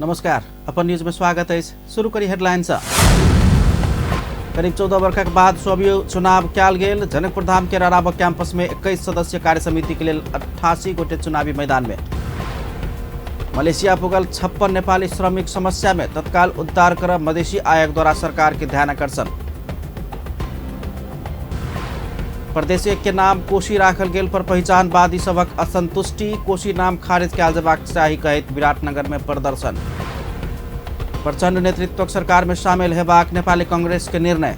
नमस्कार, अपन न्यूज में स्वागत है। शुरू करी हेडलाइन से। करीब 14 वर्षक बाद स्वबीय चुनाव कयल गेल। जनकपुर धाम के राराब कैंपस में 21 सदस्य कार्य समिति के लेल 88 गोटे चुनावी मैदान में। मलेशिया पुगल 56 नेपाली श्रमिक समस्या में तत्काल उद्धार कर मधेसी आयोग द्वारा सरकार के ध्यान आकर्षण। प्रदेश एक के नाम कोसी राखल गेल पर पहिचानवादी सभक असंतुष्टि, कोसी नाम खारिज कयल जयबाक चाही कहैत विराटनगर में प्रदर्शन। प्रचंड नेतृत्वक सरकार में शामिल हेबाक नेपाली कांग्रेस के निर्णय।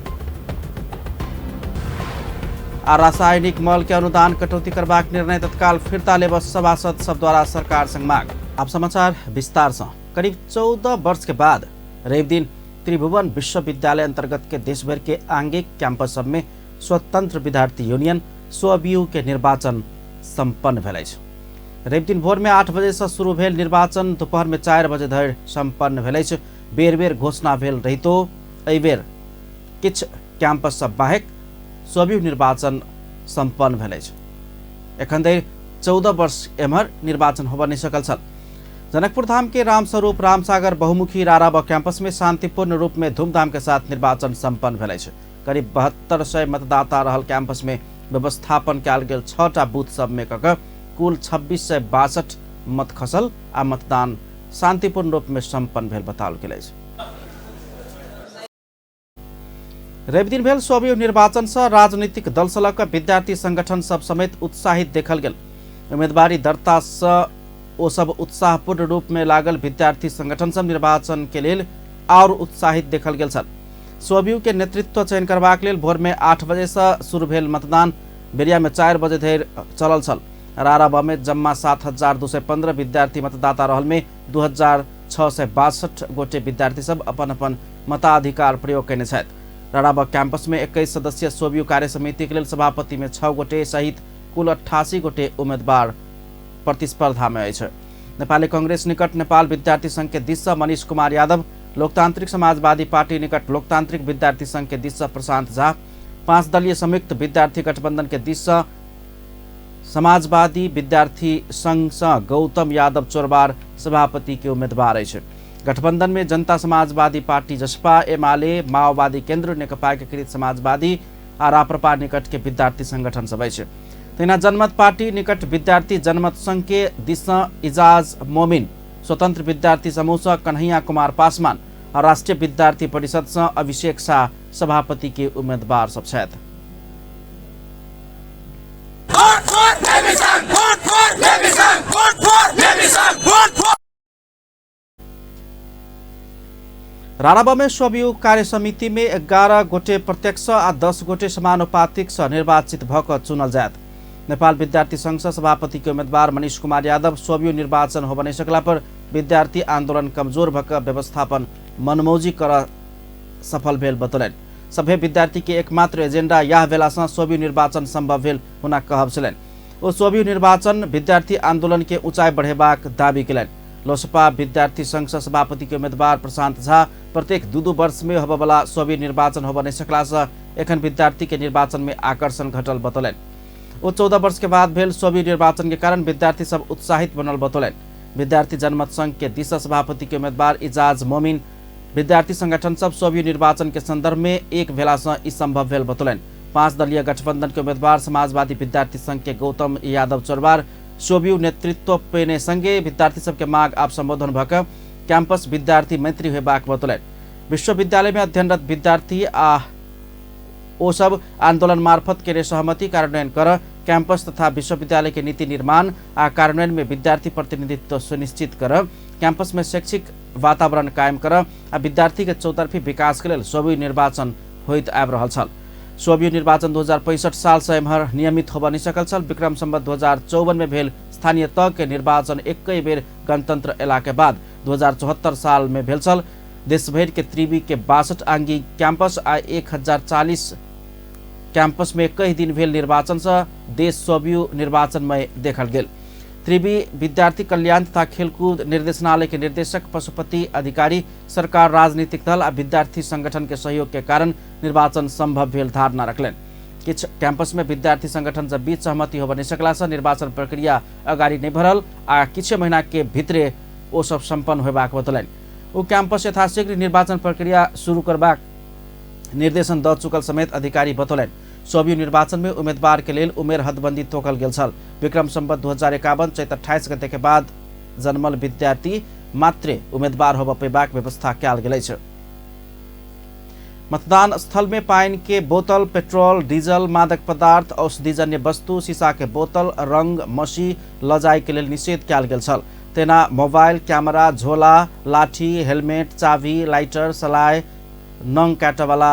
आ रासायनिक मल के अनुदान कटौती करबाक निर्णय तत्काल फिर्ता लेब सभासद सब द्वारा सरकार संग माग। अब समाचार विस्तार से। करीब 14 वर्ष के बाद रवि दिन त्रिभुवन विश्वविद्यालय अंतर्गत के देशभर के आंगिक कैंपस सब में स्वतंत्र विद्यार्थी यूनियन स्वबीयू के निर्वाचन सम्पन्न भेल अछि। रवि दिन भोर में 8 बजे से शुरू भेल निर्वाचन दोपहर में 4 बजे धरि सम्पन्न भेल अछि। बेर बेर घोषणा भेल रहितो एहि बेर किछु कैंपस सब बाहेक स्वबीयू निर्वाचन सम्पन्न भेल अछि। एखन धरि 14 वर्ष एम्हर निर्वाचन होबऽ नहि सकल छल। जनकपुर धाम के रामस्वरूप रामसागर बहुमुखी राराब कैंपस में शांतिपूर्ण रूप में धूमधाम के साथ निर्वाचन सम्पन्न भेल अछि। करीब 7200 मतदाता रहल कैंपस में व्यवस्थापन कयल गेल 6टा बूथ सब में कऽ कुल 2662 मत खसल आ मतदान शांतिपूर्ण रूप में सम्पन्न भेल बताओल गेल अछि। रवि दिन भेल स्वबीय निर्वाचन से राजनीतिक दल से लऽ कऽ विद्यार्थी संगठन सब समेत उत्साहित देखल गेल। उम्मीदवारी दर्ता से ओ सब उत्साहपूर्ण रूप में लागल विद्यार्थी संगठन सब निर्वाचन के लेल और उत्साहित देखल गेल छल। स्वबीयू के नेतृत्व चयन करबाक लेल भोर में 8 बजे से शुरू भेल मतदान बेरिया में 4 बजे धरि चलल छल। राराबा में जम्मा 7215 विद्यार्थी मतदाता रहल में 2662 गोटे विद्यार्थी सब अपन अपन मताधिकार प्रयोग कयने छथि। राराबा कैंपस में 21 सदस्यीय स्वबीयू कार्य समिति के लेल सभापति में 6 गोटे सहित कुल 88 गोटे उम्मीदवार प्रतिस्पर्धा में अछि। नेपाली कांग्रेस निकट नेपाल विद्यार्थी संघ के दिस से मनीष कुमार यादव, लोकतांत्रिक समाजवादी पार्टी निकट लोकतांत्रिक विद्यार्थी संघ के दिस से प्रशांत झा, 5 दलीय संयुक्त विद्यार्थी गठबंधन के दिस से समाजवादी विद्यार्थी संघ से गौतम यादव चोरबार सभापति के उम्मीदवार अछि। गठबंधन में जनता समाजवादी पार्टी जसपा, एमाले, माओवादी केंद्र, नेकपा एकीकृत समाजवादी आ राप्रपा निकट के विद्यार्थी संगठन सब अछि। तहिना जनमत पार्टी निकट विद्यार्थी जनमत संघ के दिस से इजाज मोमिन, स्वतंत्र विद्यार्थी समूह से कन्हैया कुमार पासवान और राष्ट्रीय विद्यार्थी परिषद से अभिषेक शाह सभापति के उम्मीदवार सब छथि। राराबा में स्वबीयू कार्य समिति में 11 गोटे प्रत्यक्ष आ 10 गोटे समानुपातिक से निर्वाचित भऽ कऽ चुनल जायत। नेपाल विद्यार्थी संघ से सभापति के उम्मीदवार मनीष कुमार यादव स्वबीयू निर्वाचन होबऽ नहि सकला पर विद्यार्थी आंदोलन कमजोर भऽ कऽ व्यवस्थापन मनमौजी कर सफल भेल बतौलनि। सभे विद्यार्थी के एकमात्र एजेंडा यह भेला से स्वबीयू निर्वाचन संभव भेल हुनक कहब छलनि। ओ स्वबीयू निर्वाचन विद्यार्थी आंदोलन के ऊंचाई बढ़ेबाक दावी कयलनि। लोसपा विद्यार्थी संघ से सभापति के उम्मीदवार प्रशांत झा प्रत्येक 2-2 वर्ष में होबयवला स्वबीय निर्वाचन होबय नहि सकला से एखन विद्यार्थी के निर्वाचन में आकर्षण घटल बतौलनि। ओ 14 वर्ष के बाद भेल स्वबीय निर्वाचन के कारण विद्यार्थी सब उत्साहित बनल बतौलनि। विद्यार्थी जनमत संघ के दिस सभापति के उम्मीदवार इजाज मोमिन विद्यार्थी संगठन सब स्वबीय निर्वाचन के संदर्भ में एक भेला से ई संभव भेल बतौलनि। 5 दलीय गठबंधन के उम्मीदवार समाजवादी विद्यार्थी संघ के गौतम यादव चोरबार स्वबीयू नेतृत्व पेने संगे विद्यार्थी सबके माग आब संबोधन भऽ कऽ कैंपस विद्यार्थी मैत्री होयबाक बतौलनि। विश्वविद्यालय में अध्ययनरत विद्यार्थी आ ओ सब आंदोलन मार्फत केने सहमति कार्यान्वयन कर कैंपस तथा विश्वविद्यालय के नीति निर्माण आ कार्यान्वयन में विद्यार्थी प्रतिनिधित्व सुनिश्चित कर कैंपस में शैक्षिक वातावरण कायम कर आ विद्यार्थी के चौतर्फी विकास के लेल स्वबीयू निर्वाचन होइत आबि रहल छल। स्वबीयू निर्वाचन 2065 साल से एम्हर नियमित होबऽ नहि सकल छल। विक्रम संवत 2054 में भेल स्थानीय तह के निर्वाचन एकै बेर गणतंत्र अयला के बाद 2074 साल में भेल छल। देशभरि के त्रिवी के 62 आंगिक कैंपस आ 1040 कैंपस में 21 दिन भेल निर्वाचन से देश स्वबीयू निर्वाचनमय देखल गेल। त्रिवी विद्यार्थी कल्याण तथा खेलकूद निर्देशनालय के निर्देशक पशुपति अधिकारी सरकार, राजनीतिक दल आ विद्यार्थी संगठन के सहयोग के कारण निर्वाचन संभव भेल धारणा रखलनि। किछु कैंपस में विद्यार्थी संगठन सब बीच सहमति होबऽ नहि सकला से निर्वाचन प्रक्रिया अगाडि नहि बढ़ल आ किछु महीना के भीतरे ओ सब सम्पन्न होयबाक बतौलनि। ओ कैंपस यथाशीघ्र निर्वाचन प्रक्रिया शुरू करबाक निर्देशन दऽ चुकल समेत अधिकारी बतौलनि। सोभियो निर्वाचन में उम्मीदवार के लेल उमेर हदबंदी तोकल गेल छल। विक्रम संवत 2051 चैत 28 गते के बाद जन्मल विद्यार्थी मात्रे उम्मीदवार होबऽ पेबाक व्यवस्था कयल गेल अछि। मतदान स्थल में पानि के बोतल, पेट्रोल, डीजल, मादक पदार्थ, औषधिजन्य वस्तु, शीशा के बोतल, रंग, मसी ल जाय के लेल निषेध कयल गेल छल। तेना मोबाइल, कैमरा, झोला, लाठी, हेलमेट, चाबी, लाइटर, सलाइ, नंग काटऽवला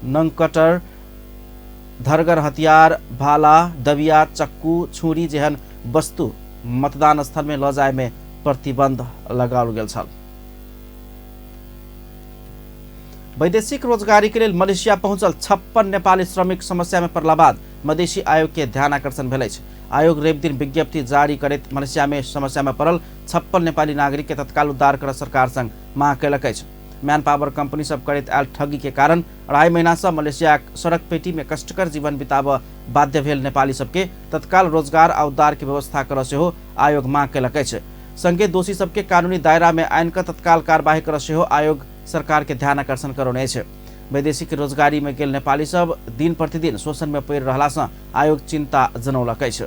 नंग कटर, धरगर हथियार, भाला, दबिया, चक्कू, छुरी जेहन वस्तु मतदान स्थल में ल जाय में प्रतिबंध लगाओल गेल छल। वैदेशिक रोजगारी के लेल मलेशिया पहुंचल 56 नेपाली श्रमिक समस्या में पड़ला बाद मधेसी आयोग के ध्यान आकर्षण भेल अछि। आयोग रवि दिन विज्ञप्ति जारी करैत मलेशिया में समस्या में पड़ल 56 नेपाली नागरिक के तत्काल उद्धार कर सरकार संग मांग कयलक अछि। मैन पावर कंपनी सब करैत आयल ठगी के कारण 2.5 महीना से मलेशिया सड़क पेटी में कष्टकर जीवन बिताबऽ बाध्य भेल नेपाली सबके तत्काल रोजगार आ उद्धार के व्यवस्था कर सेहो आयोग मांग कयलक अछि। संगे दोषी सबके कानूनी दायरा में आनि कऽ तत्काल कार्यवाही कर सेहो आयोग सरकार के ध्यान आकर्षण करौने अछि। वैदेशिक रोजगारी में गेल नेपाली सब दिन प्रतिदिन शोषण में पड़ि रहला सँ आयोग चिंता जनौलक अछि।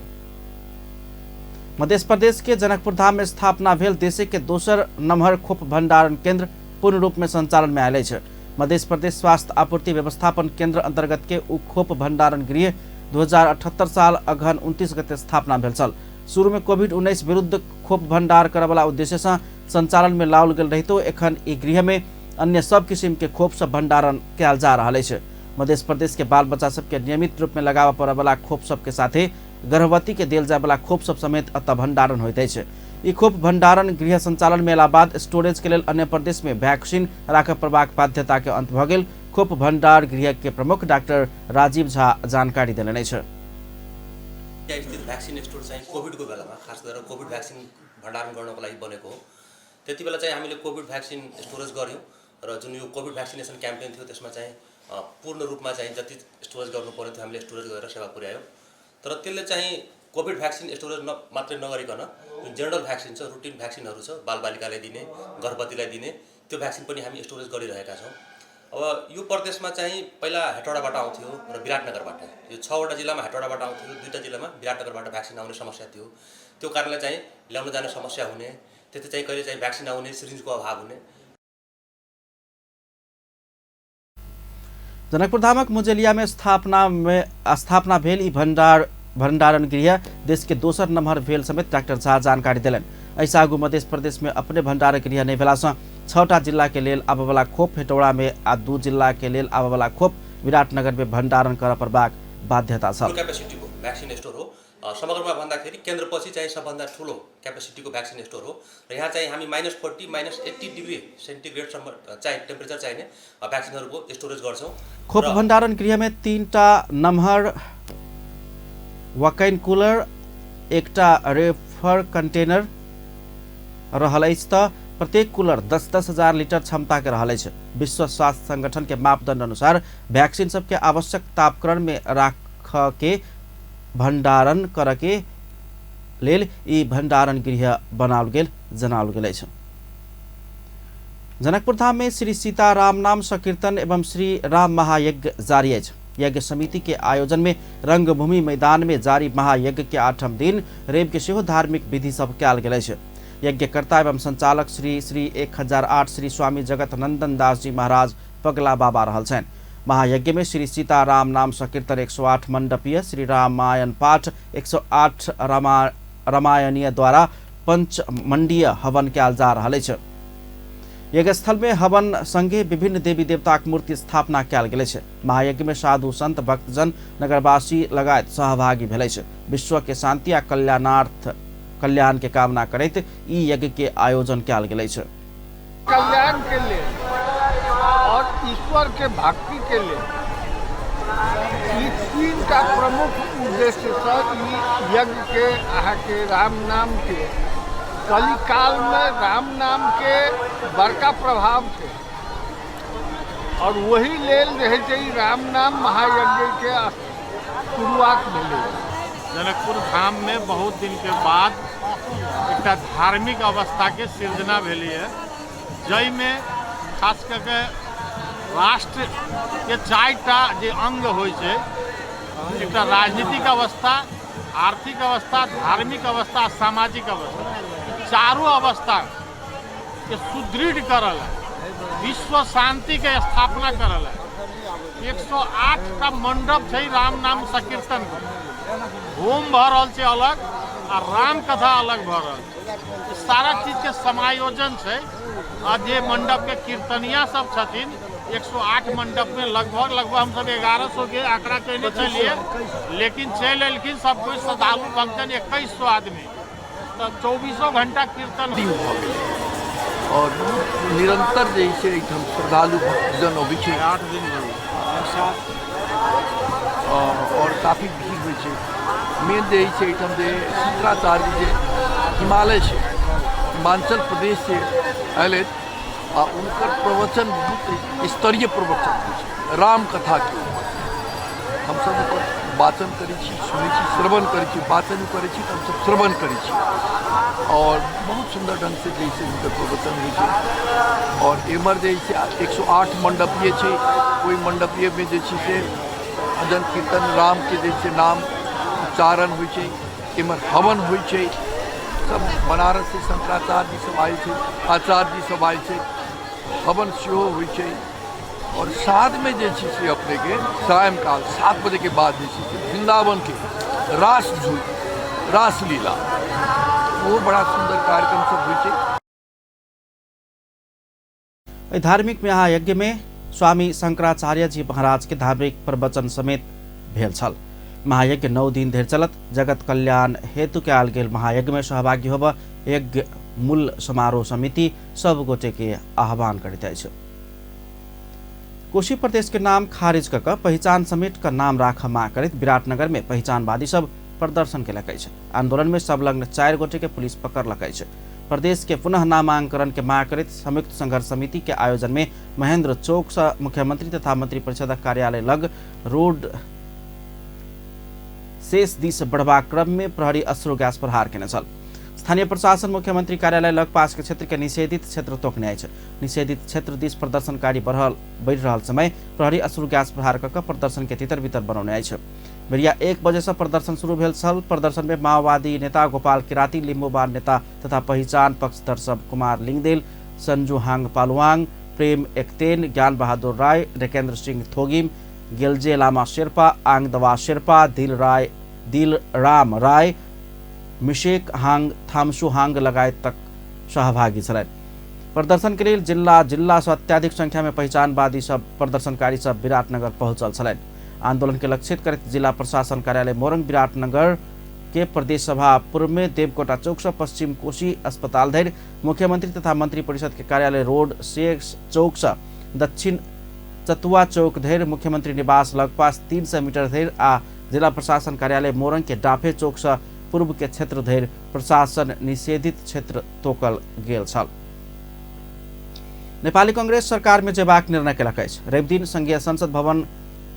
मध्य प्रदेश के जनकपुर धाम में स्थापना भेल देश के दोसर नमहर खोप भंडारण केंद्र पूर्ण रूप में संचालन में आयल अछि। मध्य प्रदेश स्वास्थ्य आपूर्ति व्यवस्थापन केंद्र अंतर्गत के उ खोप भंडारण गृह 2078 साल अगहन 29 गते स्थापना भेल छल। शुरू में कोविड-19 विरुद्ध खोप भंडार करऽवला उद्देश्य सँ संचालन में लाओल गेल रहितो एखन ई गृह में अन्य सब किसिम के खोप सब भंडारण कयल जा रहल अछि। मध्य प्रदेश के बाल बच्चा सबके नियमित रूप में लगाबऽ पड़ऽवला खोप सबके साथे गर्भवती के देल जायवला खोप सब समेत एतऽ भंडारण होइत अछि। ई खोप भंडारण गृह संचालन में अयला बाद स्टोरेज के लेल अन्य प्रदेश में वैक्सीन राखऽ पड़बाक बाध्यता के अंत भऽ गेल खोप भंडार गृह के प्रमुख डॉक्टर राजीव झा जानकारी देलनि अछि। स्थित भ्याक्सिन स्टोर चाहिँ कोभिडको बेलामा खास गरेर कोभिड भ्याक्सिन भण्डारण गर्नको लागि बनेको हो। त्यति बेला चाहिँ हामीले कोभिड भ्याक्सिन स्टोरेज गऱ्यौँ र जुन यो कोभिड भ्याक्सिनेसन क्याम्पेन थियो त्यसमा चाहिँ पूर्ण रूपमा चाहिँ जति स्टोरेज गर्नु पर्ने थियो हामीले स्टोरेज गरेर सेवा पुर्यायौँ। तर त्यसले चाहिँ कोभिड भ्याक्सिन स्टोरेज न मात्रै नगरिकन जुन जेनरल भ्याक्सिन छ, रुटिन भ्याक्सिनहरू छ, बालबालिकालाई दिने, गर्भवतीलाई दिने, त्यो भ्याक्सिन पनि हामी स्टोरेज गरिरहेका छौँ। अब यो प्रदेशमा चाहिँ पहिला हेटौडाबाट आउँथ्यो र विराटनगरबाट, यो 6वटा जिल्लामा हेटौडाबाट आउँथ्यो, 2टा जिल्लामा विराटनगरबाट भ्याक्सिन आउने समस्या थियो। त्यो कारणले चाहिँ ल्याउन जाने समस्या हुने, त्यस्तै चाहिँ कहिले चाहिँ भ्याक्सिन आउने सिरिन्जको अभाव हुने। जनकपुर धामक मुजेलिया में स्थापना भेल ई भंडारण गृह देश के दोसर नम्बर भेल समेत डॉक्टर झा जानकारी देलनि। एहिसँ आगू मध्य प्रदेश में अपने भंडारण गृह नहि भेला सँ 6टा जिला के लेल आबऽवला खोप हेटौड़ा में आ 2 जिला के लेल आबऽवला खोप विराटनगर में भंडारण करऽ पड़बाक बाध्यता छल। क्यापेसिटीको भ्याक्सिन स्टोर हो। समग्रमा भन्दाखेरि केन्द्रपछि चाहिँ सबभन्दा ठुलो क्यापेसिटीको भ्याक्सिन स्टोर हो र यहाँ चाहिँ हामी -40, -80 डिग्री सेन्टिग्रेडसम्म चाहिँ टेम्परेचर चाहिने भ्याक्सिनहरूको स्टोरेज गर्छौँ। खोप भंडारण गृह में 3टा नम्हर वकैन कूलर, 1टा रेफर कंटेनर रहल अछि त प्रत्येक कूलर 10-10 हजार लीटर क्षमता के रहल अछि। विश्व स्वास्थ्य संगठन के मापदंड अनुसार वैक्सीन सबके आवश्यक तापक्रम में राख के भंडारण कर के लेल ई भंडारण गृह बनाओल गेल जनाओल गेल अछि। जनकपुर धाम में श्री सीताराम नाम संकीर्तन एवं श्री राम महायज्ञ जारी अछि। यज्ञ समिति के आयोजन में रंगभूमि मैदान में जारी महायज्ञ के 8म दिन रवि के सेहो धार्मिक विधि सब कयल गेल अछि। यज्ञकर्ता एवं संचालक श्री श्री 1008 श्री स्वामी जगत नंदन दास जी महाराज पगला बाबा रहल छनि। महायज्ञ में श्री सीताराम नाम संकीर्तन 108 मंडपीय श्री रामायण पाठ 108 रामायणीय द्वारा पंचमंडीय हवन कयल जा रहल अछि। यज्ञस्थल में हवन संगे विभिन्न देवी देवताक मूर्ति स्थापना कयल गेल अछि। महायज्ञ में साधु संत भक्तजन नगरवासी लगायत सहभागी भेल अछि। विश्व के शांति आ कल्याण के कामना करैत ई यज्ञ के आयोजन कयल गेल अछि। कल्याण के लिए और ईश्वर के भक्ति के लिए ई तीन टा प्रमुख उद्देश्य से ई यज्ञ के अहाँ के राम नाम के कलिकाल में राम नाम के बड़का प्रभाव छै और वही लेल जे है से ई राम नाम महायज्ञ के शुरुआत भेलै। जनकपुर धाम में बहुत दिन के बाद एकटा धार्मिक अवस्था के सृजना भेलै है। जाहिमे खास कऽ के राष्ट्रके 4टा जे अंग होइ छै, एकटा राजनीतिक अवस्था, आर्थिक अवस्था, धार्मिक अवस्था, सामाजिक अवस्था, चारू अवस्था के सुदृढ़ करल है, विश्व शांति के स्थापना करल है। 108टा मंडप छै राम नाम संकीर्तन के, होम भऽ रहल छै अलग आ राम कथा अलग भऽ रहल छै। सारा चीज के समायोजन छै। आ जे मंडप के कीर्तनिया सब छथिन 108 मंडप में लगभग लगभग हम सब 1100 के आंकड़ा कहने चलिए, लेकिन चलि एलखिन सब कोई श्रद्धालु भक्तजन 2100 आदमी, तऽ 24 घंटा कीर्तन दिन भऽ गेलै और निरंतर जे छै एहिठाम श्रद्धालु भक्तजन अबै छै 8 दिन और काफी भीड़ होइ छै। मेन जे छै एहिठाम जे शंकराचार्य जे हिमालय छै, हिमाचल प्रदेश से आयल आ हुनकर प्रवचन बहुत स्तरीय प्रवचन होइ छै राम कथाके ऊपर। हमसब ओकर वाचन करै छी, सुनै छी, श्रवण करै छी, वाचन करै छी तऽ हमसब श्रवण करै छी और बहुत सुन्दर ढङ्गसँ जे छै हुनकर प्रवचन होइ छै। और एम्हर जे छै 108 मण्डपीय छै, ओहि मण्डपीयमे जे छै से भजन कीर्तन रामके जे छै नाम उच्चारण होइ छै, एम्हर हवन होइ छै। सब बनारस से शंकराचार्य जी सब आयल छै, आचार्य जी सब आयल छै, हवन सेहो होइ छै। और साथमे जे छै से अपनेके सायंकाल 7 बजेके बाद जे छै से वृंदावनके रास झूल रासलीला, ओहो बड़ा सुन्दर कार्यक्रम सब होइ छै। एहि धार्मिक महायज्ञ में स्वामी शंकराचार्य जी महाराज के धार्मिक प्रवचन समेत भेल छल। महायज्ञ 9 दिन धरि चलत। जगत कल्याण हेतु कयल गेल महायज्ञ में सहभागी होब यज्ञ मूल समारोह समिति सब गोटे के आह्वान करैत अछि। कोशी प्रदेश के नाम खारिज कऽ पहिचान समेट का नाम राख मांग करैत विराटनगर में पहिचानवादी सब प्रदर्शन केलक अछि। आंदोलन में संलग्न 4 गोटे के पुलिस पकड़लक अछि। प्रदेश के पुनः नामांकन के मांग करैत संयुक्त संघर्ष समिति के आयोजन में महेंद्र चौक से मुख्यमंत्री तथा मंत्री परिषदक कार्यालय लग रोड शेष दिस बढ़बाक क्रम में प्रहरी अश्रु गैस प्रहार केने छल। स्थानीय प्रशासन मुख्यमंत्री कार्यालय लगपास के क्षेत्र के निषेधित क्षेत्र तोकने अछि। निषेधित क्षेत्र दिस प्रदर्शनकारी बढ़ि रहल समय प्रहरी अश्रु गैस प्रहार कऽ प्रदर्शन के तितर बितर बनौने अछि। बेरिया 1 बजे से प्रदर्शन शुरू भेल छल। प्रदर्शन में माओवादी नेता गोपाल किराती, लिम्बूबान नेता तथा पहिचान पक्षधर सब कुमार लिंगदेल, संजू हांग पालुआंग, प्रेम एकतेन, ज्ञान बहादुर राय, रेकेन्द्र सिंह थोगिम, गेलजे लामा शेर्पा, आंगदवा शेर्पा, दिल राम राय, मिशेक हांग, थामसु हांग लगायत तक सहभागी छलनि। प्रदर्शन के लेल जिल्ला जिल्ला से अत्याधिक संख्या में पहिचानवादी सब प्रदर्शनकारी सब विराटनगर पहुंचल छलनि। आंदोलन के लक्षित करैत जिला प्रशासन कार्यालय मोरंग विराटनगर के प्रदेश सभा पूर्व में देवकोटा चौक से पश्चिम कोशी अस्पताल धरि मुख्यमंत्री तथा मंत्री परिषद के कार्यालय रोड शेष चौक से दक्षिण चतुआ चौक धरि मुख्यमंत्री निवास लगपास 300 मीटर धरि आ जिला प्रशासन कार्यालय मोरंग के डाफे चौक से पूर्व के क्षेत्र धरि प्रशासन निषेधित क्षेत्र तोकल गेल छल। नेपाली कांग्रेस सरकार में जेबाक निर्णय केलक अछि। रविदिन संघीय संसद भवन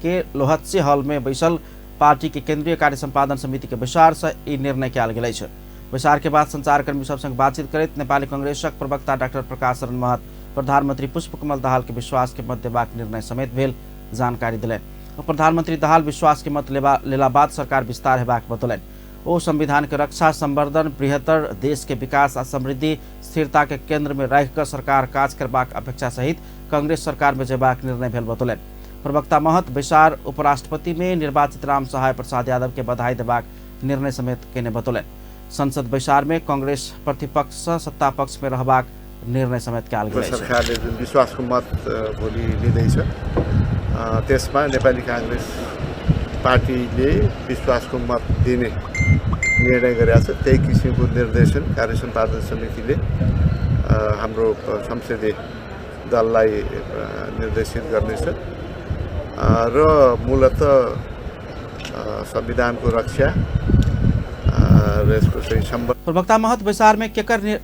के लोहत्से हॉल में बैसल पार्टी के केंद्रीय कार्य संपादन समिति के बैसार से ई निर्णय कयल गेल अछि। बैसार के बाद संचारकर्मी सब संग बातचीत करैत नेपाली कांग्रेसक प्रवक्ता डॉक्टर प्रकाश शरण महत प्रधानमंत्री पुष्पकमल दाहाल के विश्वास के मत देबाक निर्णय समेत भेल जानकारी देलनि। प्रधानमंत्री दाहाल विश्वास के मत लेला बाद सरकार विस्तार हेबाक बतौलनि। ओ संविधान के रक्षा, संवर्धन, बृहत्तर देश के विकास आ समृद्धि स्थिरता के केंद्र में राखि कऽ सरकार काज करबाक अपेक्षा सहित कांग्रेस सरकार में जेबाक निर्णय भेल बतौलनि। प्रवक्ता महत बैसार उपराष्ट्रपति में निर्वाचित राम सहाय प्रसाद यादव के बधाई देबाक निर्णय समेत केने बतौलनि। संसद बैसार में कांग्रेस प्रतिपक्ष से सत्ता पक्ष में रहबाक निर्णय समेत कयल गेल अछि। सरकारले जुन विश्वासको मत भोलि लिँदैछ त्यसमा नेपाली कांग्रेस पार्टीले विश्वासको मत दिने निर्णय गरेको छ। त्यही किसिमको निर्देशन कार्य सम्पादन समितिले हाम्रो संसदीय दललाई निर्देशित गर्नेछ र मूलत संविधानको रक्षा र यसको चाहिँ प्रवक्ता महत बैसार में केकर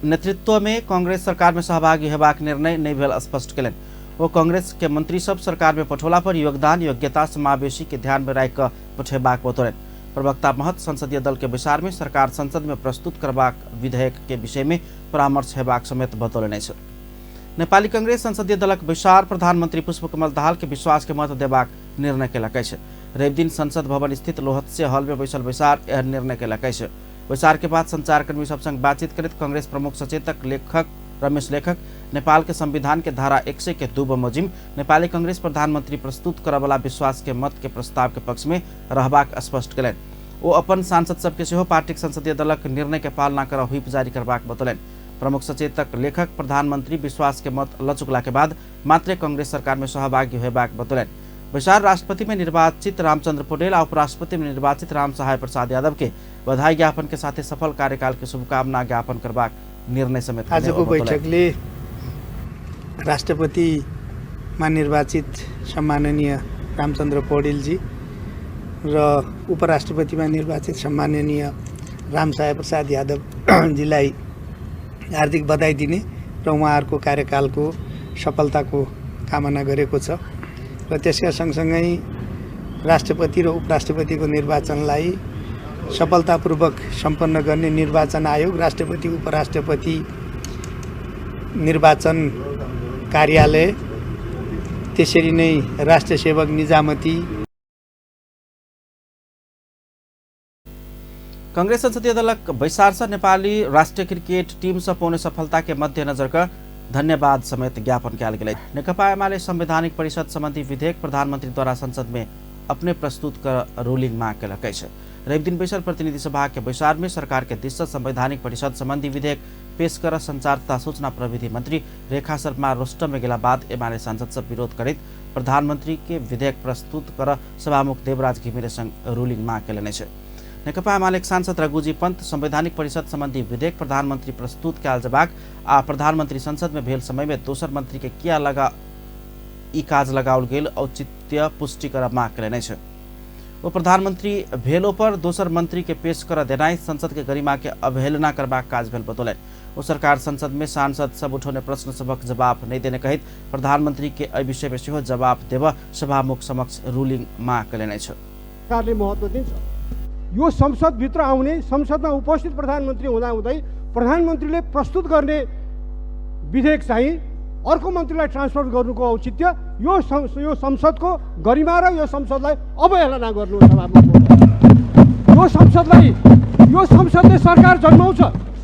नेतृत्व में कांग्रेस सरकार में सहभागी हेबाक निर्णय नहीं भेल स्पष्ट केलनि। ओ कांग्रेस के मंत्री सब सरकार में पठौला पर योगदान, योग्यता, समावेशी के ध्यान में राखि कऽ पठेबाक बतौलनि। प्रवक्ता महत संसदीय दल के बैसार में सरकार संसद में प्रस्तुत करबाक विधेयक के विषय में परामर्श हेबाक समेत बतौलनि अछि। नेपाली कांग्रेस संसदीय दलक बैसार प्रधानमंत्री पुष्पकमल दाहाल के विश्वास के मत देबाक निर्णय केलक अछि। रविदिन संसद भवन स्थित लोहत्से हॉल में बैसल बैसार एहन निर्णय केलक अछि। बैसार के बाद संचारकर्मी सब संग बातचीत करैत कांग्रेस प्रमुख सचेतक लेखक रमेश लेखक नेपाल के संविधान के धारा 102 बमोजिम नेपाली कांग्रेस प्रधानमंत्री प्रस्तुत करऽवला विश्वास के मत के प्रस्ताव के पक्ष में रहबाक स्पष्ट कयलनि। ओ अपन सांसद सबके सेहो पार्टीक संसदीय दलक निर्णय के पालना कर व्हिप जारी करबाक बतौलनि। प्रमुख सचेतक लेखक प्रधानमंत्री विश्वास के मत ल चुकला के बाद मात्रे कांग्रेस सरकार में सहभागी होयबाक बतौलनि। बैसार राष्ट्रपति में निर्वाचित रामचंद्र पौडेल आ उपराष्ट्रपति में निर्वाचित राम सहाय प्रसाद यादव के बधाई ज्ञापन के साथ सफल कार्यकाल के शुभकामना ज्ञापन करबाक निर्णय समेत आजको बैठकले राष्ट्रपतिमा निर्वाचित सम्माननीय रामचन्द्र पौडेलजी र उपराष्ट्रपतिमा निर्वाचित सम्माननीय रामसहाय प्रसाद यादवजीलाई हार्दिक बधाई दिने र उहाँहरूको कार्यकालको सफलताको कामना गरेको छ र त्यसका सँगसँगै राष्ट्रपति र उपराष्ट्रपतिको निर्वाचनलाई सफलतापूर्वक सम्पन्न गर्ने निर्वाचन आयोग, राष्ट्रपति उपराष्ट्रपति निर्वाचन कार्यालय, त्यसरी नै राष्ट्र सेवक निजामती। कांग्रेस संसदीय दलक बैसार से नेपाली राष्ट्रीय क्रिकेट टीम से पौने सफलता के मध्यनजर क धन्यवाद समेत ज्ञापन कयल गेल। नेकपा एमाले संवैधानिक परिषद संबंधी विधेयक प्रधानमंत्री द्वारा संसद में अपने प्रस्तुत कर रूलिंग मांग केलक अछि। रविदिन बैसल प्रतिनिधि सभा के बैसार में सरकार के दिस से संवैधानिक परिषद संबंधी विधेयक पेश कर संचार तथा सूचना प्रविधि मंत्री रेखा शर्मा रोस्टम में गेला बाद एमाले सांसद सब विरोध करैत प्रधानमंत्री के विधेयक प्रस्तुत कर सभामुख देवराज घिमिरे संग रूलिंग मांग केलनि अछि। नेकपा एमाले सांसद रघुजी पंत संवैधानिक परिषद संबंधी विधेयक प्रधानमंत्री प्रस्तुत कयल जबाक आ प्रधानमंत्री संसद में भेल समय में दोसर मंत्री के किया लगा ई काज लगाओल गेल औचित्य पुष्टि कर मांग केलनि अछि। ओ प्रधानमंत्री भेलो पर दोसर मंत्री के पेश कर देनाइ संसद के गरिमा के अवहेलना करबाक काज भेल बतौलनि। ओ सरकार संसद में सांसद सब उठौने प्रश्न सभक जवाब नहि देने कहैत प्रधानमंत्री के एहि विषय में सेहो जवाब देबऽ सभामुख समक्ष रूलिंग मांग केलनि अछि। सरकारले महत्व दिन्छ। यो संसदभित्र आउने, संसदमा उपस्थित प्रधानमन्त्री हुँदाहुँदै प्रधानमन्त्रीले प्रस्तुत गर्ने विधेयक चाहिँ अर्को मन्त्रीलाई ट्रान्सफर गर्नुको औचित्य यो संसदको गरिमा र यो संसदलाई अवहेलना गर्नु सभामुख। यो संसदले सरकार जन्माउँछ,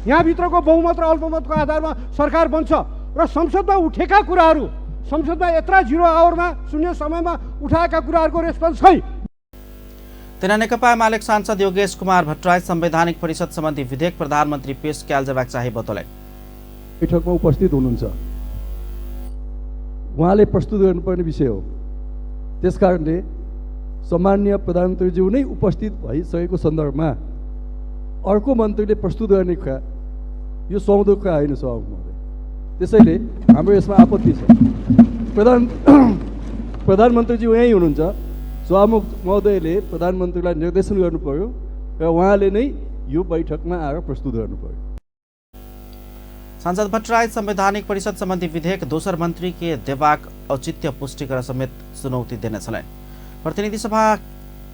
यहाँभित्रको बहुमत र अल्पमतको आधारमा सरकार बन्छ र संसदमा उठेका कुराहरू, संसदमा यत्र 0 आवरमा शून्य समयमा उठाएका कुराहरूको रेस्पोन्स खै। तेना नेकपा एमाले सांसद योगेश कुमार भट्टराई संवैधानिक परिषद संबंधी विधेयक प्रधानमंत्री पेश कयल जबाक चाही बतौलनि। बैठकमा उपस्थित हुनुहुन्छ, उहाँले प्रस्तुत गर्नुपर्ने विषय हो। त्यसकारणले सम्माननीय प्रधानमन्त्रीज्यू नै उपस्थित भइसकेको सन्दर्भमा अर्को मन्त्रीले प्रस्तुत गर्ने कुरा यो सुहाउँदो कुरा होइन सभामुख महोदय। त्यसैले हाम्रो यसमा आपत्ति छ। प्रधानमन्त्रीज्यू यहीँ हुनुहुन्छ, सभामुख महोदयले प्रधानमन्त्रीलाई निर्देशन गर्नु पर्यो र उहाँले नै यो बैठकमा आएर प्रस्तुत गर्नु पर्यो। सांसद भट्टराई संवैधानिक परिषद संबंधी विधेयक दोसर मंत्री के देबाक औचित्य पुष्टि कर समेत चुनौती देने छलनि। प्रतिनिधि सभा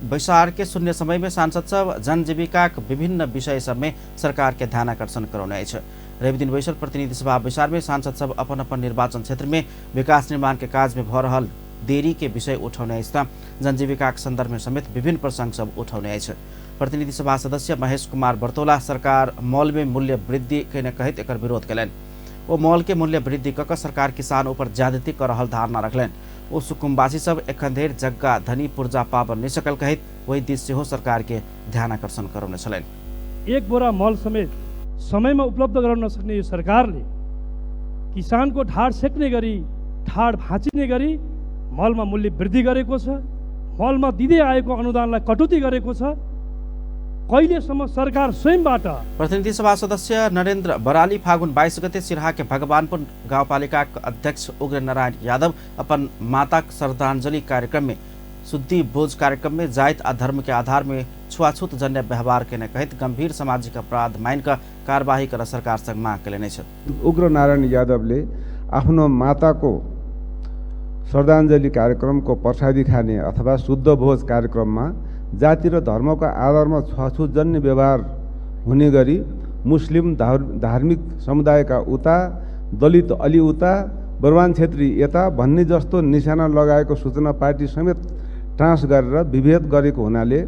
बैसार के शून्य समय में सांसद सब जनजीविका विभिन्न विषय सब में सरकार के ध्यानाकर्षण करौने अछि। रविदिन बैसल प्रतिनिधि सभा बैसार में सांसद सब अपन अपन निर्वाचन क्षेत्र में विकास निर्माण के काज में भ रहल देरी के विषय उठौने अछि त जनजीविका के संदर्भ में समेत विभिन्न प्रसंग सब उठौने अछि। प्रतिनिधि सभा सदस्य महेश कुमार बर्तौला सरकार मॉल में मूल्य वृद्धि केने कहैत एकर विरोध कयलनि। ओ मॉल के मूल्य वृद्धि कऽ सरकार किसान ऊपर ज्यादती कऽ रहल धारणा रखलनि। ओ सुकुम्बासी सब एखन धरि जग्गा धनी पुर्जा पाबऽ नहि सकल कहैत ओहि दिस सेहो सरकार के ध्यानाकर्षण करौने छलनि। एक बोरा मल समेत समयमा उपलब्ध गराउन नसक्ने यो सरकारले किसानको ढाड सेक्ने गरी, ढाड भाँचिने गरी मलमा मूल्य वृद्धि गरेको छ, मलमा दिँदै आएको अनुदानलाई कटौती गरेको छ। कहिलेसम्म सरकार स्वयंबाट? प्रतिनिधि सभा सदस्य नरेन्द्र बराली फागुन 22 गते सिरहा के भगवानपुर गाउँपालिका अध्यक्ष उग्र नारायण यादव अपन माता श्रद्धांजलि कार्यक्रम में शुद्धि भोज कार्यक्रम में जाति आ धर्म के आधार में छुआछूत जन्य व्यवहार केने कहैत गंभीर सामाजिक अपराध मान कऽ कार्यवाही कर सरकार संग मांग केलनि अछि। उग्र नारायण यादवले आफ्नो माताको श्रद्धाञ्जली कार्यक्रमको प्रसादी खाने अथवा शुद्ध भोज कार्यक्रममा जाति र धर्मको आधारमा छुवाछुत जन्य व्यवहार हुने गरी मुस्लिम धार्मिक समुदायका उता, दलित अलि उता, बलवान छेत्री यता भन्ने जस्तो निशाना लगाएको सूचना पार्टी समेत ट्रान्स गरेर विभेद गरेको हुनाले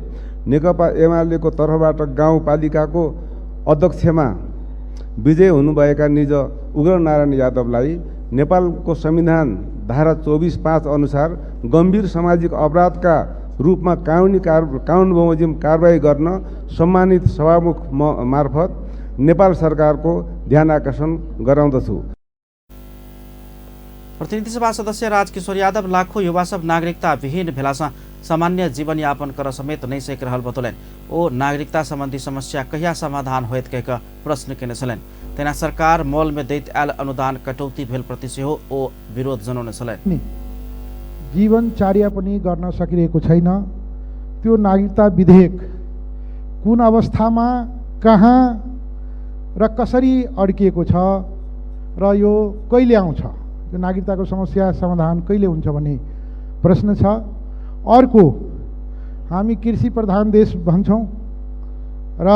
नेकपा एमालेको तर्फबाट गाउँपालिकाको अध्यक्षमा विजय हुनुभएका निज उग्रनारायण यादवलाई नेपालको संविधान धारा 24(5) अनुसार गम्भीर सामाजिक अपराधका रूपमा कानुन बमोजिम कारवाही गर्न सम्मानित सभामुख मार्फत नेपाल सरकारको ध्यान आकर्षण गराउँदछु। प्रतिनिधि सभा सदस्य राजकिशोर यादव लाखों युवा सब नागरिकता विहीन भेलासँ सामान्य जीवनयापन कर समेत नहि सकि रहल बतौलनि। ओ नागरिकता संबंधी समस्या कहिया समाधान होयत कहि कऽ प्रश्न केने छलनि। तहिना सरकार मॉल में दैत आयल अनुदान कटौती भेल प्रति सेहो ओ विरोध जनौने छलनि। जीवनचार्य पनि गर्न सकिरहेको छैन। त्यो नागरिकता विधेयक कुन अवस्थामा कहाँ र कसरी अड्किएको छ र यो कहिले आउँछ, यो नागरिकताको समस्या समाधान कहिले हुन्छ भन्ने प्रश्न छ। अर्को, हामी कृषि प्रधान देश भन्छौँ र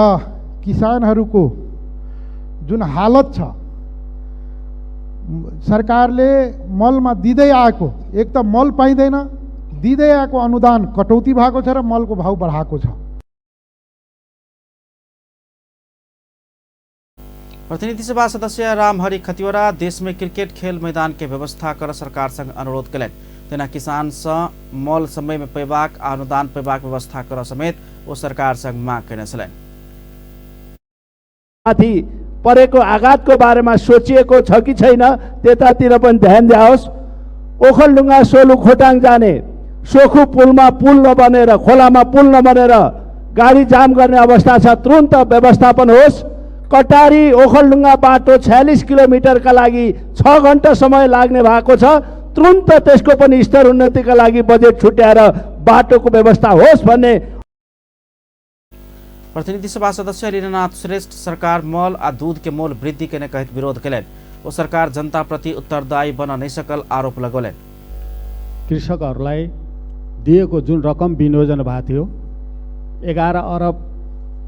किसानहरूको जुन हालत छ, सरकारले मलमा दिँदै आएको, एक त मल पाइँदैन, दिँदै आएको अनुदान कटौती भएको छ र मलको भाउ बढाएको छ। प्रतिनिधि सभा सदस्य रामहरि खतिवड़ा देश में क्रिकेट खेल मैदान के व्यवस्था कर सरकार संग अनुरोध कयलनि। तेना किसान सँ मल समय में पेबाक आ अनुदान पेबाक व्यवस्था कर समेत ओ सरकार संग माग कयने छलनि। माथि परेको आघातको बारेमा सोचिएको छ कि छैन त्यतातिर पनि ध्यान दियोस्। ओखलढुङ्गा सोलु खोटाङ जाने सोखु पुलमा पुल नबनेर, खोलामा पुल नबनेर गाडी जाम गर्ने अवस्था छ, तुरन्त व्यवस्थापन होस्। कटारी ओखलढुङ्गा बाटो 46 किलोमिटरका लागि 6 घन्टा समय लाग्ने भएको छ, तुरन्त त्यसको पनि स्तर उन्नतिका लागि बजेट छुट्याएर बाटोको व्यवस्था होस् भन्ने। प्रतिनिधि सभा सदस्य लीलानाथ श्रेष्ठ सरकार मल आ दूध के मोल वृद्धि केने कहैत विरोध कयलनि। ओ सरकार जनता प्रति उत्तरदायी बन नहि सकल आरोप लगौलनि। कृषकहरूलाई दिएको जुन रकम विनियोजन भएको थियो 11 अरब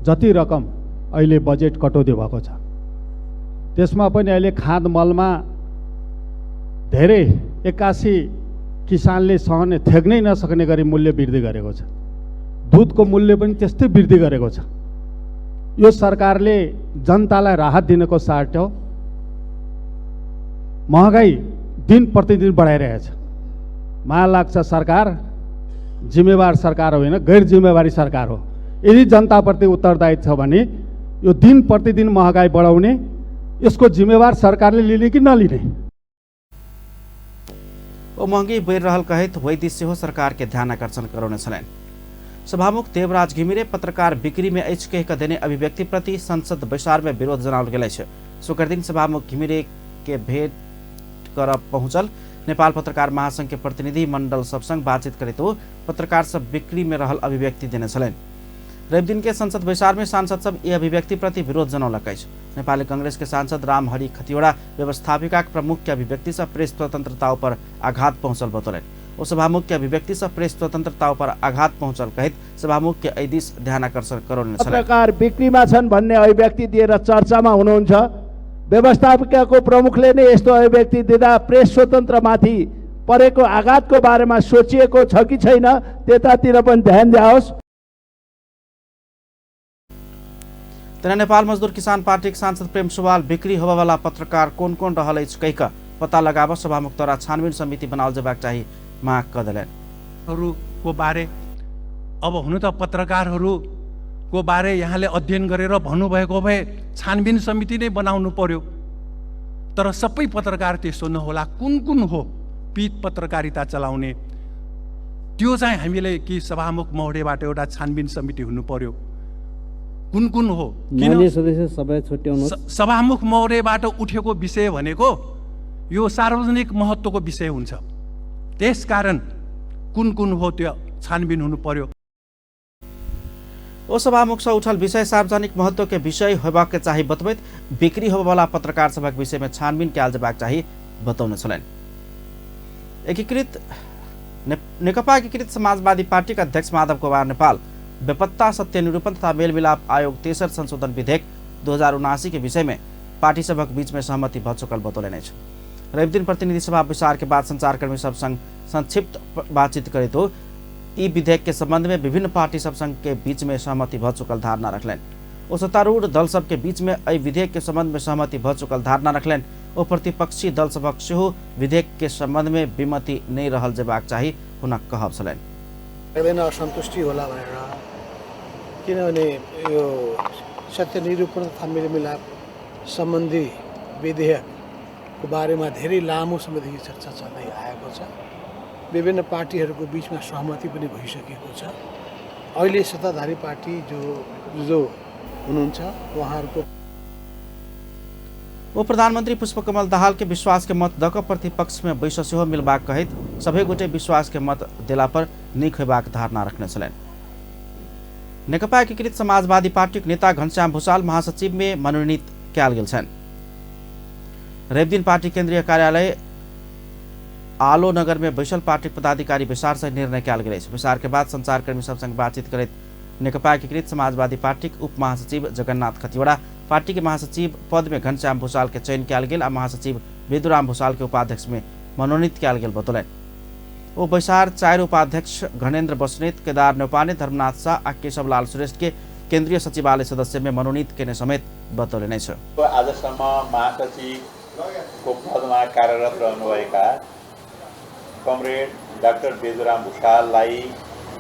जति रकम अहिले बजेट कटौती भएको छ, त्यसमा पनि अहिले खाद मलमा धेरै 81 किसानले सहने थेग्नै नसक्ने गरी मूल्य वृद्धि गरेको छ। दुधको मूल्य पनि त्यस्तै वृद्धि गरेको छ। यो सरकारले जनतालाई राहत दिनको साटो महँगाई दिन प्रतिदिन बढाइरहेछ। मलाई लाग्छ सरकार जिम्मेवार सरकार होइन, गैर जिम्मेवारी सरकार हो। यदि जनताप्रति उत्तरदायी छ भने यो दिन प्रतिदिन महँगाई बढाउने यसको जिम्मेवार सरकारले लिने कि नलिने? ओ महँगी बढ़ि रहल कहैत वैद्य सेहो सरकार के ध्यान आकर्षण करौने छलनि। सभामुख देवराज घिमिरे पत्रकार बिक्री में अछि कहि कऽ देने अभिव्यक्ति प्रति संसद बैसार में विरोध जनाओल गेल अछि। शुक्र दिन सभामुख घिमिरे के भेंट कर पहुँचल नेपाल पत्रकार महासंघ के प्रतिनिधि मंडल सब संग बातचीत करैत ओ पत्रकार सब बिक्री में रहल अभिव्यक्ति देने छलनि। रवि दिन के संसद बैसार में सांसद सब ई अभिव्यक्ति प्रति विरोध जनौलक अछि। नेपाली कांग्रेस के सांसद रामहरि खतिवड़ा व्यवस्थापिका प्रमुख के अभिव्यक्ति से प्रेस स्वतंत्रता पर आघात पहुँचल बतौलनि। ओ सभामुख के अभिव्यक्ति से प्रेस स्वतंत्रता पर आघात पहुँचल कहैत सभामुख के एहि दिस ध्यान आकर्षण करौने छलनि। पत्रकार बिक्रीमा छन् भन्ने अभिव्यक्ति दिएर चर्चामा हुनुहुन्छ। व्यवस्थापिकाको प्रमुखले नै यस्तो अभिव्यक्ति दिँदा प्रेस स्वतन्त्रमाथि परेको आघातको बारेमा सोचिएको छ कि छैन त्यतातिर पनि ध्यान दियोस्। तेना नेपाल मजदूर किसान पार्टीक सांसद प्रेम सुवाल बिक्री होबयवला पत्रकार कोन कोन रहल अछि कहि कऽ पता लगाब सभामुखद्वारा छानबिन समिति बनाओल जेबाक चाही माग कऽ देलनि। हरूको बारे अब हुनु त पत्रकारहरूको बारे यहाँले अध्ययन गरेर भन्नुभएको भए छानबिन समिति नै बनाउनु पर्यो। तर सबै पत्रकार त्यस्तो नहोला, कुन कुन हो पीत पत्रकारिता चलाउने त्यो चाहिँ हामीले कि सभामुख महोदयबाट एउटा छानबिन समिति हुनु पर्यो। कुन कुन हो? सभामुख महोदयबाट उठेको विषय भनेको यो सार्वजनिक महत्त्वको विषय हुन्छ, त्यसकारण कुन कुन हो त्यो छानबिन हुनु पर्यो। ओ सभामुख से उठल विषय सार्वजनिक महत्व के विषय होबाक चाही बतबैत बिक्री होबयवला पत्रकार सभक विषय में छानबिन कयल जेबाक चाही बतौने छलनि। एकीकृत नेकपा एकीकृत समाजवादी पार्टी के अध्यक्ष माधव कुमार नेपाल बेपत्ता सत्य निरूपण तथा मेलमिलाप आयोग तेसर संशोधन विधेयक 2079 के विषय में पार्टी सभक बीच में सहमति भ चुकल बतौलनि अछि। रविदिन प्रतिनिधि सभा बैसार के बाद संचारकर्मी सब संग संक्षिप्त बातचीत करैत हो ई विधेयक के संबंध में विभिन्न पार्टी सब संग के बीच में सहमति भ चुकल धारणा रखलनि। ओ सत्तारूढ़ दल सब के बीच में एहि विधेयक के संबंध में सहमति भ चुकल धारणा रखलनि। ओ प्रतिपक्षी दल सभक सेहो विधेयक के संबंध में विमति नहि रहल जेबाक चाही हुनक कहब छलनि। लाग्दैन असन्तुष्टि होला भनेर, किनभने यो सत्य निरूपण तथा मेलमिलाप सम्बन्धी विधेयकको बारेमा धेरै लामो समयदेखि चर्चा चल्दै आएको छ। विभिन्न पार्टीहरूको बिचमा सहमति पनि भइसकेको छ। अहिले सत्ताधारी पार्टी जो जो हुनुहुन्छ उहाँहरूको वो प्रधानमन्त्री पुष्पकमल दाहाल के विश्वास के मत दक प्रतिपक्ष में बैस सेहो मिलबाक कहैत सबै गोटे विश्वास के मत देला पर नीक होबाक धारणा रखने छलनि। नेकपा एकीकृत समाजवादी पार्टीक नेता घनश्याम भूषाल महासचिव में मनोनीत कयल गेल छनि। रविदिन पार्टी केंद्रीय कार्यालय आलो नगर में बैसल पार्टीक पदाधिकारी बैसार से निर्णय कयल गेल अछि। बैसार के बाद संचारकर्मी सब संग बातचीत करैत नेकपा एकीकृत समाजवादी पार्टीक उप महासचिव जगन्नाथ खतिवड़ा पार्टी के महासचिव पद में घनश्याम भूषाल के चयन कयल गेल आ महासचिव बेदुराम भूषाल के उपाध्यक्ष में मनोनीत कयल गेल बतौलनि। ओ बैसार 4 उपाध्यक्ष घनेन्द्र बस्नेत, केदार न्यौपाने, धर्मनाथ शाह आ केशवलाल श्रेष्ठ के केंद्रीय सचिवालय सदस्य में मनोनीत केने समेत बतौलनि अछि। आजसम्म महासचिवको पदमा कार्यरत रहनुभएका कमरेड डाक्टर बेदुराम भूषाललाई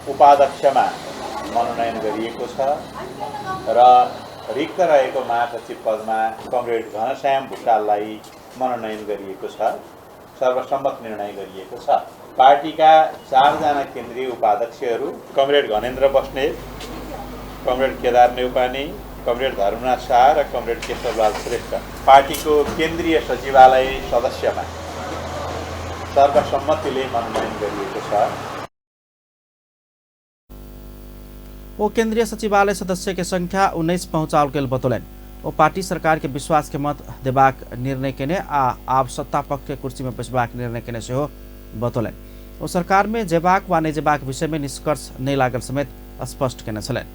उपाध्यक्षमा मनोनयन गरिएको छ र रिक्त रहेको महासचिव पदमा कमरेड घनश्याम भूषाललाई मनोनयन गरिएको छ। सर्वसम्मत निर्णय गरिएको छ। पार्टीका 4 जना केन्द्रीय उपाध्यक्षहरू comrade Ghanendra Basnet, comrade Kedar Neupane, comrade Dharmanath Shah र कमरेड केशवलाल श्रेष्ठ पार्टीको केन्द्रीय सचिवालय सदस्यमा सर्वसम्मतिले मनोनयन गरिएको छ। वो केंद्रीय सचिवालय सदस्य के संख्या 19 पहुंचाओल गेल बतौलनि। ओ पार्टी सरकार के विश्वास के मत देबाक निर्णय केने आ आब सत्ता पक्ष के कुर्सी में बैसबाक निर्णय केने सेहो बतौलनि। ओ सरकार में जेबाक वा नहि जेबाक विषय में निष्कर्ष नहि लागल समेत स्पष्ट केने छलनि।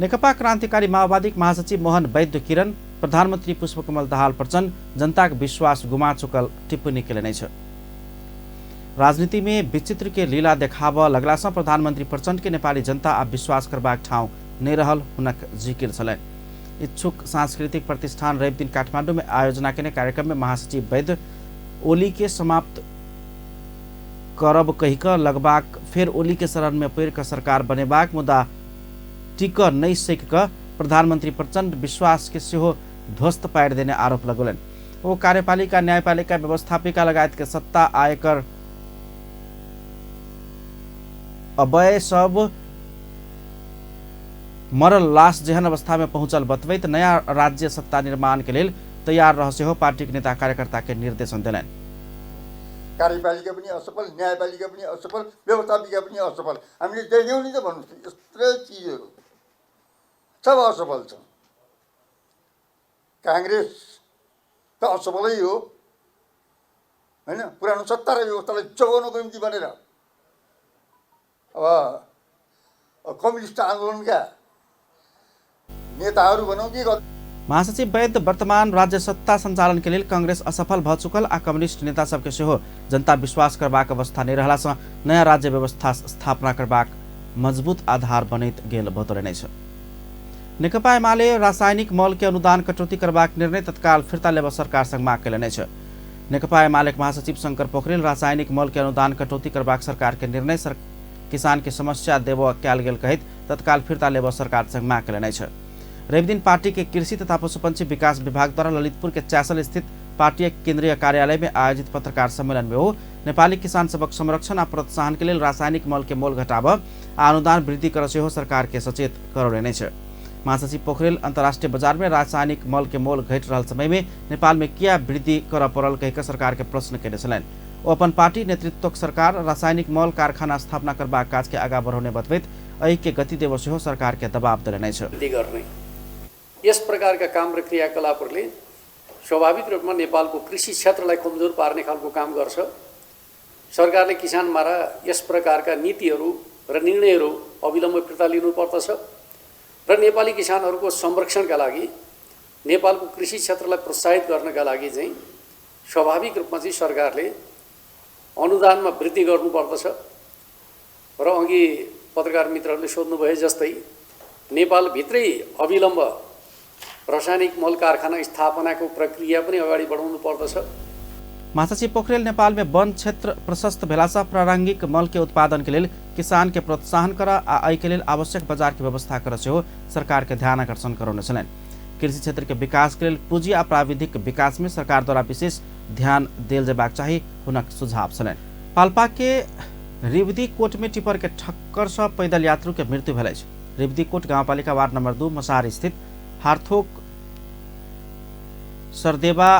नेकपा क्रांतिकारी माओवादीक महासचिव मोहन वैद्य किरण प्रधानमन्त्री पुष्पकमल दाहाल प्रचण्ड जनताक विश्वास गुमा चुकल टिप्पणी केलनि अछि। राजनीति में विचित्र के लीला देखाब लगला से प्रधानमन्त्री प्रचण्ड के नेपाली जनता आब विश्वास करबाक ठाउँ नहि रहल हुनक जिकिर छलनि। इच्छुक सांस्कृतिक प्रतिष्ठान रविदिन काठमाडौँ में आयोजना केने कार्यक्रम में महासचिव वैद्य ओली के समाप्त करब कहि कऽ लगबाक फेर ओली के शरण में पड़ि कऽ सरकार बनेबाक मुदा टिक नहि सकि कऽ प्रधानमन्त्री प्रचण्ड विश्वास के सेहो ध्वस्त पारि देने आरोप लगौलनि। ओ कार्यपालिका, न्यायपालिका, व्यवस्थापिका लगायत के सत्ता आयकर अबय सब मरल लाश जेहन अवस्था में पहुंचल बतबैत नया राज्य सत्ता निर्माण के लेल तैयार रह सेहो पार्टीक नेता कार्यकर्ता के निर्देशन देलनि। कार्यपालिका पनि असफल, न्यायपालिका पनि असफल, व्यवस्थापिका पनि असफल। हामीले देख्यौँ नि त, भन्नुहोस्, यस्तो चिजहरू सब असफल छ। काङ्ग्रेस त असफलै हो होइन, पुरानो सत्ता र व्यवस्थालाई जोगाउनको निम्ति भनेर अब कम्युनिस्ट आन्दोलनका नेताहरू भनौँ कि। महासचिव वैद्य वर्तमान राज्य सत्ता सञ्चालन के लेल कांग्रेस असफल भ चुकल आ कम्युनिस्ट नेता सबके सेहो जनता विश्वास करबाक अवस्था नहि रहला सँ नयाँ राज्य व्यवस्था स्थापना करबाक मजबूत आधार बनैत गेल बतौलनि अछि। नेकपा एमाले रासायनिक मल के अनुदान कटौती करबाक निर्णय तत्काल फिर्ता लेबऽ सरकार संग माग केलनि अछि। नेकपा एमालेक महासचिव शंकर पोखरेल रासायनिक मल के अनुदान कटौती करबाक सरकार के निर्णय किसान के समस्या देबऽ कयल गेल कहैत तत्काल फिर्ता लेबऽ सरकार संग माग केलनि अछि। रविदिन पार्टी के कृषि तथा पशुपक्षी विकास विभाग द्वारा ललितपुर के चासल स्थित पार्टी केंद्रीय कार्यालय में आयोजित पत्रकार सम्मेलन में ओ नेपाली किसान सबक संरक्षण आ प्रोत्साहन के लेल रासायनिक मल के मोल घटाबऽ आ अनुदान वृद्धि कर सेहो सरकार के सचेत करौलनि अछि। महासचिव पोखरेल अंतर्राष्ट्रीय बाजार में रासायनिक मल के मोल घटि रहल समय में नेपाल में किया वृद्धि करऽ पड़ल कहि कऽ सरकार के प्रश्न केने छलनि। ओ अपन पार्टी नेतृत्वक सरकार रासायनिक मल कारखाना स्थापना करबाक काज के आगा बढ़ौने बतबैत एहि के गति देबऽ सेहो सरकार के दबाव देलनि अछि। यस प्रकारका काम र क्रियाकलापहरूले स्वाभाविक रूपमा नेपालको कृषि क्षेत्रलाई कमजोर पार्ने खालको काम गर्छ। सरकारले किसानमारा यस प्रकारका नीतिहरू र निर्णयहरू अविलम्ब फिर्ता लिनुपर्दछ र नेपाली किसानहरूको संरक्षणका लागि, नेपालको कृषि क्षेत्रलाई प्रोत्साहित गर्नका लागि चाहिँ स्वाभाविक रूपमा चाहिँ सरकारले अनुदानमा वृद्धि गर्नुपर्दछ। र अघि पत्रकार मित्रहरूले सोध्नुभए जस्तै नेपालभित्रै अविलम्ब रासायनिक मल कारखाना स्थापनाको प्रक्रिया पनि अगाडि बढाउनु पर्दछ। महासचिव पोखरेल नेपाल में वन क्षेत्र प्रशस्त भेलासँ प्रारंभिक मल के उत्पादन के लेल किसान के प्रोत्साहन कर आ एहि के लेल आवश्यक बाजार के व्यवस्था कर सेहो सरकार के ध्यान आकर्षण करौने छलनि। कृषि क्षेत्र के विकास के लेल पूंजी आ प्राविधिक विकास में सरकार द्वारा विशेष ध्यान देल जेबाक चाही हुनक सुझाव छलनि। पाल्पा के रिवदी कोट में टिपर के ठक्कर से पैदल यात्रु के मृत्यु भेल अछि। रिवदी कोट गाउँपालिका वार्ड नंबर 2 मसार स्थित हार्थोक सरदेवा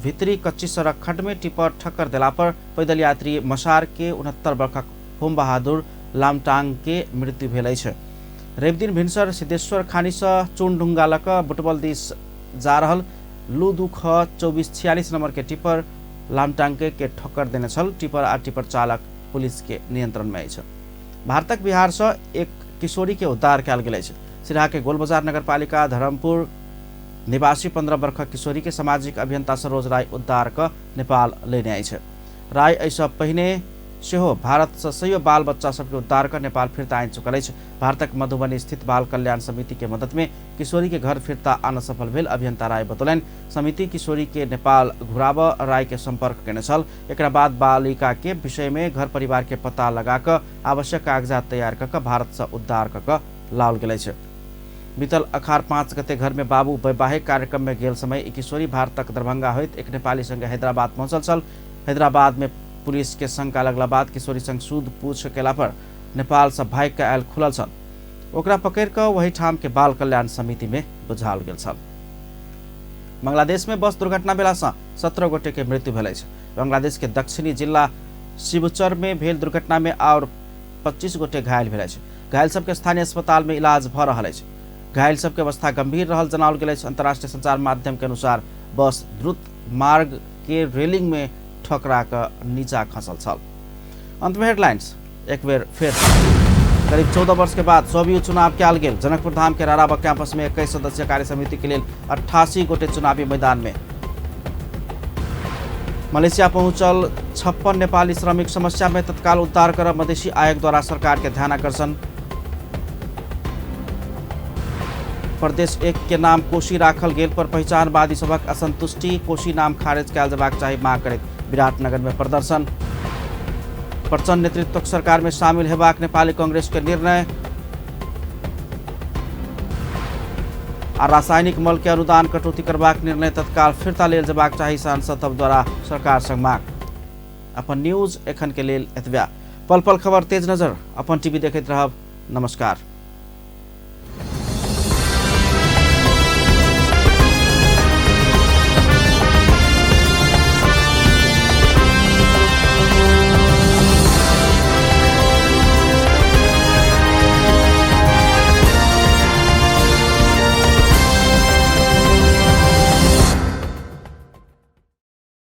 भित्री कच्ची सड़क खंड में टिपर ठक्कर देला पर पैदल यात्री मसार के 69 वर्षक होम बहादुर लामटाङ के मृत्यु भेल अछि। रविदिन भिनसर सिद्धेश्वर खानी से चुनढुङ्गा लऽ कऽ बुटबल दिस जा रहल लू 2 ख 2446 नंबर के टिपर लामटाङ्के के ठक्कर देने छल। टिपर आ टिपर चालक पुलिस के नियंत्रण में अछि। भारतक बिहार से एक किशोरी के उद्धार कयल गेल अछि। सिराहा के गोलबजार नगरपालिका धर्मपुर निवासी 15 वर्षक किशोरी के सामाजिक अभियंता सरोज राय उद्धार कऽ नेपाल लेने अछि। राय एहिसँ पहिने सेहो भारतसँ सैयो बाल बच्चा सबके उद्धार कऽ नेपाल फिर्ता आनि चुकल अछि। भारतक मधुबनी स्थित बाल कल्याण समिति के मदद में किशोरी के घर फिर्ता आन सफल भेल अभियंता राय बतौलनि। समिति किशोरी के नेपाल घुराबऽ राय के संपर्क केने छल। एकरा बाद बालिका के विषय में घर परिवार के पता लगा कऽ आवश्यक कागजात तैयार कऽ भारत से उद्धार कऽ लाओल गेल अछि। बीतल अखार 5 गते घर में बाबू वैवाहिक कार्यक्रम में गेल समय किशोरी भारतक दरभंगा होइत एक नेपाली संगे हैदराबाद पहुंचल छल। हैदराबाद में पुलिस के शंका लगला बाद किशोरी संग सूद पूछ केला पर नेपाल से भागि कऽ आयल खुलल छल। ओकरा पकड़ि कऽ वही ठाम के बाल कल्याण समिति में बुझाओल गेल छल। बांग्लादेश में बस दुर्घटना भेला से 17 गोटे के मृत्यु भेल अछि। बांग्लादेश के दक्षिणी जिला शिवचर में भेल दुर्घटना में और 25 गोटे घायल भेल अछि। घायल सबके स्थानीय अस्पताल में इलाज भऽ रहल अछि। घायल सबके अवस्था गंभीर रहल जनाओल गेल अछि। अंतर्राष्ट्रीय संचार माध्यम के अनुसार बस द्रुत मार्ग के रेलिंग में ठकरा कऽ नीचा खसल छल। अंत में हेडलाइंस एक बेर फेर। करीब 14 वर्ष के बाद सोवियत चुनाव कयल गेल। जनकपुर धाम के राराबा कैंपस में 21 सदस्यीय कार्य समिति के लेल 88 गोटे चुनावी मैदान में। मलेशिया पहुंचल 56 नेपाली श्रमिक समस्या में तत्काल उद्धार कर मधेसी आयोग द्वारा सरकार के ध्यानाकर्षण। प्रदेश 1 के नाम कोशी राखल गेल पर पहिचानवादी सभक असंतुष्टि, कोशी नाम खारिज कयल जेबाक चाही मांग करैत विराटनगर में प्रदर्शन। प्रचण्ड नेतृत्वक सरकार में शामिल हेबाक नेपाली कांग्रेस के निर्णय। आ रासायनिक मल के अनुदान कटौती करबाक निर्णय तत्काल फिर्ता लेल जेबाक चाही सांसद सब द्वारा सरकार संग मांग। अपन न्यूज एखन के लेल एतबे। पल पल खबर तेज नजर अपन टीवी देखैत रहब। नमस्कार।